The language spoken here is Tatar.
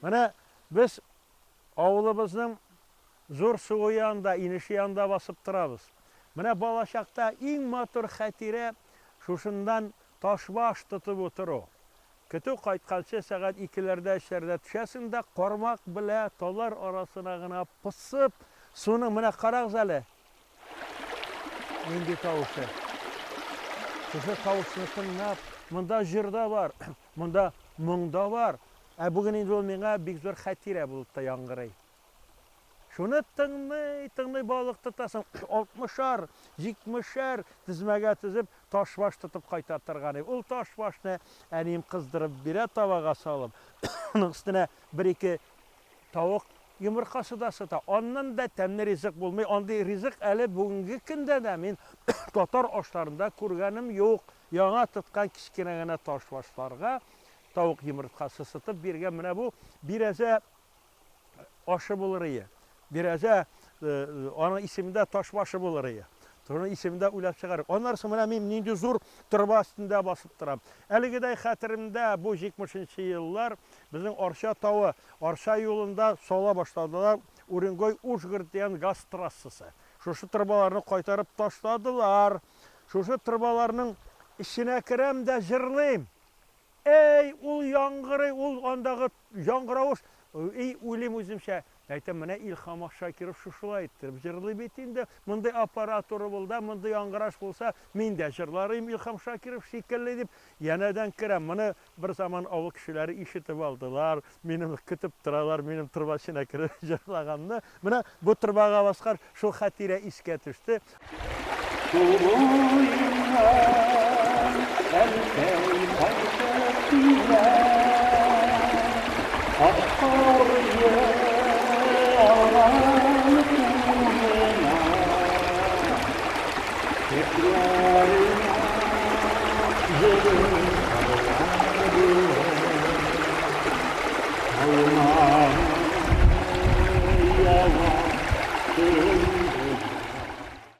Менә без авылыбызның зур суы янында, инеше янында басып торабыз. Менә балачакта иң матур хатирә шушыннан ташбаш тотып утыру. Көтү кайтканчы сәгать икеләрдә, өчләрдә төшәсең дә, кармак белә таллар арасына гына посып, суның, менә карагыз әле, нинди тавышы. Шушы тавышны тыңлап, монда җыр да бар, монда моң да бар. Ә бүген инде ул миңа бик зур хатирә булып та яңгырый. Шуны тыңлый, тыңлый балык тотасың, алтмышар, җитмешәр тезмәгә тезеп, ташбаш тотып кайта торган идек. Ул ташбашны әнием кыздырып бирә табага салып, аның өстенә бер-ике тавык йомыркасы да сыта. Аннан да тәмле ризык булмый. Андый ризык әле бүгенге көндә дә мин татар ашларында күргәнем юк. Яңа тоткан кечкенә генә ташбашларга тавык йомыркасы сытып биргән менә бу бирәзә ашы булыр ие. Бирәзә, аның исемендә таш башы булыр ие. Шуның исемендә уйлап чыгарыйк. Аннары соң менә мин нинди зур торба өстендә басып торам. Әлегедәй хәтеремдә бу 70 нче еллар безнең Арча тавы, Арча юлында сала башладылар Уренгой-Ужгород дигән газ трассасы. Шушы торбаларны кайтарып ташладылар. Шушы торбаларның эченә керәм дә җырлыйм. Әй, ул яңгырый, ул андагы яңгыравыш. И, уйлыйм үземчә, әйтәм, менә Илһам Шакиров шушылай иттереп җырлый бит инде. Мондый аппаратура булда, мондый яңгыраш булса, мин дә җырлар идем Илһам Шакиров шикелле дип, янәдән керәм. Моны бер заман авыл кешеләре ишетеп алдылар, минем көтеп торалар, минем торба эченә кереп җырлаганны. Менә бу торбага баскач, шул хатирә искә төште. Су буеннан әнкәй кайтып килә, Аккаурые алган кулына, Кәкрәләренә җылы.